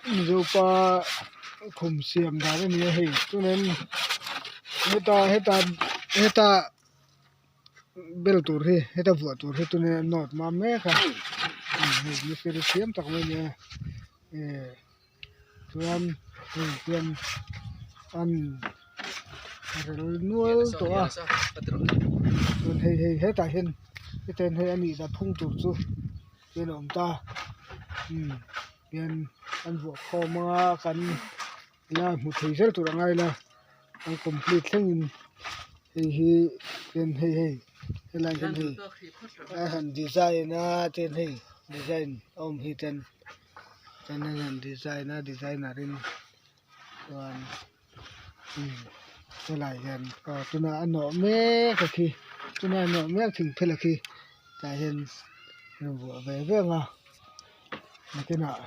Mizopa khum siam dan a ni a hei chuanin heta heta heta bel tur hi heta vuah tur hi chuanin a nawt mam mek a hei mistiri thiam tak mai a ni a eh chuan hei hian an rel nual tawh a chuan hei hei hetah hian hetiang hian a nih dan phung tur chu hian a awm ta umm hian an vuah khawm a kan la hmu thei zel tur a ngai la an complete thlengin hei hi hian hei hei helai hian hei a han design a chuan hei design a awm hi chuan chuan an han design a designer in chuan umm helai hian aw tunah a nawh mek a khi tunah a nawh mek thing phel a khi tah hian a vuah ve ve ang a nakinah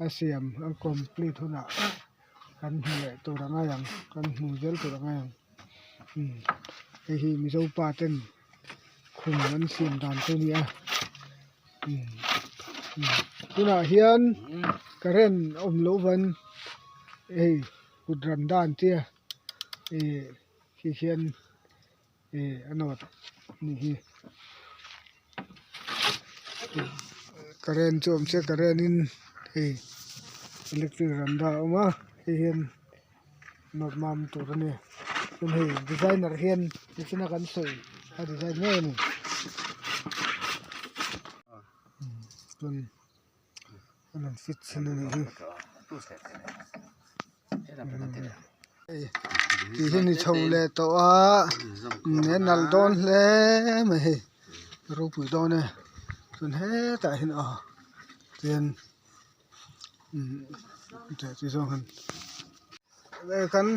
a siam a complete hunah kan hmu leh tur a ngai ang kan hmu zel tur a ngai ang umm hei hi mizo pa ten khum an siam dan chu a ni a umm tunah hian current a awm loh van hei kut ran dan te ih khi khian ih a nawt a nih hi current chu awm se current in hei electric randa a awm a hei hian nawt mam tur a ni chuan hei designer hian nichina kan sawi a design ngei a ni chuan an rawn fit chhin a nih hi tih hi ni chho leh tawh a a nalh dawn hle mai hei ropui dawn e chuan hetah hian aw tihian ti zawng hian kan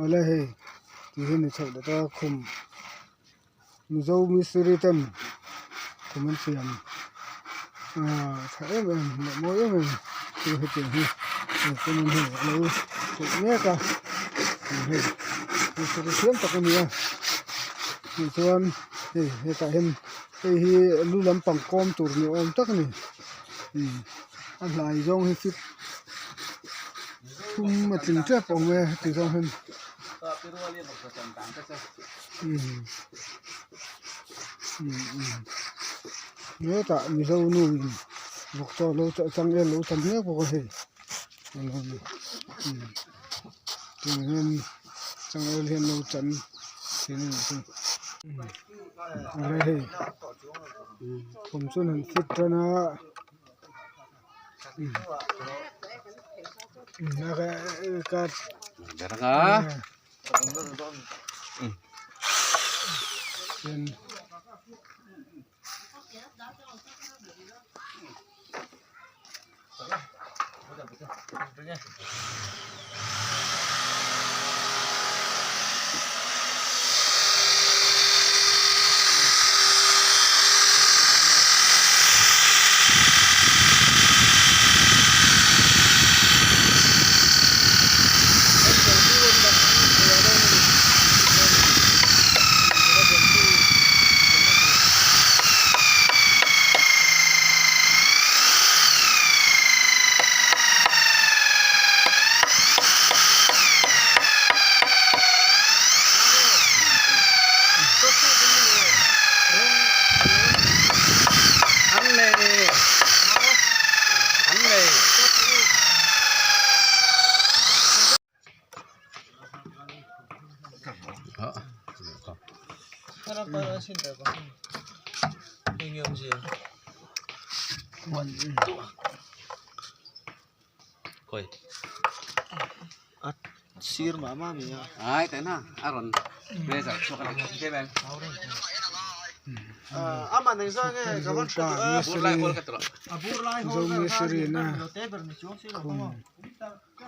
awle hei ti hi ni chhoh leh ta khum mizo mistiri ten khum an siam ahh tha em em leh mawi em em chu hetiang hi chuanin hei a lo chawlh mek a hei mistiri thiam tak a ni a tichuan hei hetah hian hei hi lu lampang kawm tur ni awm tak a ni a hlai zawng hi chu thum a tling tep awm e heti zawng hian hetah mizo nu in vawk chaw lo changel lo chan mek bawk a hei tunah hian changel hian lo chan thin a nih chu hei khum chuan han fit tan a.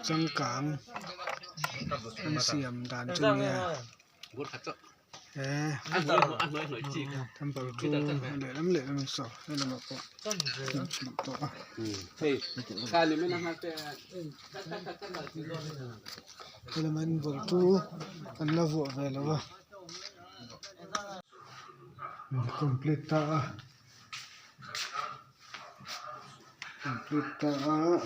Changkang an siam dan chu nia he temple chu lehlam lehlam an saw helam ah pawh an hmuh tawh a. Helam an bawlh chu an la vuah ve lo a complete ta a. Complete ta a.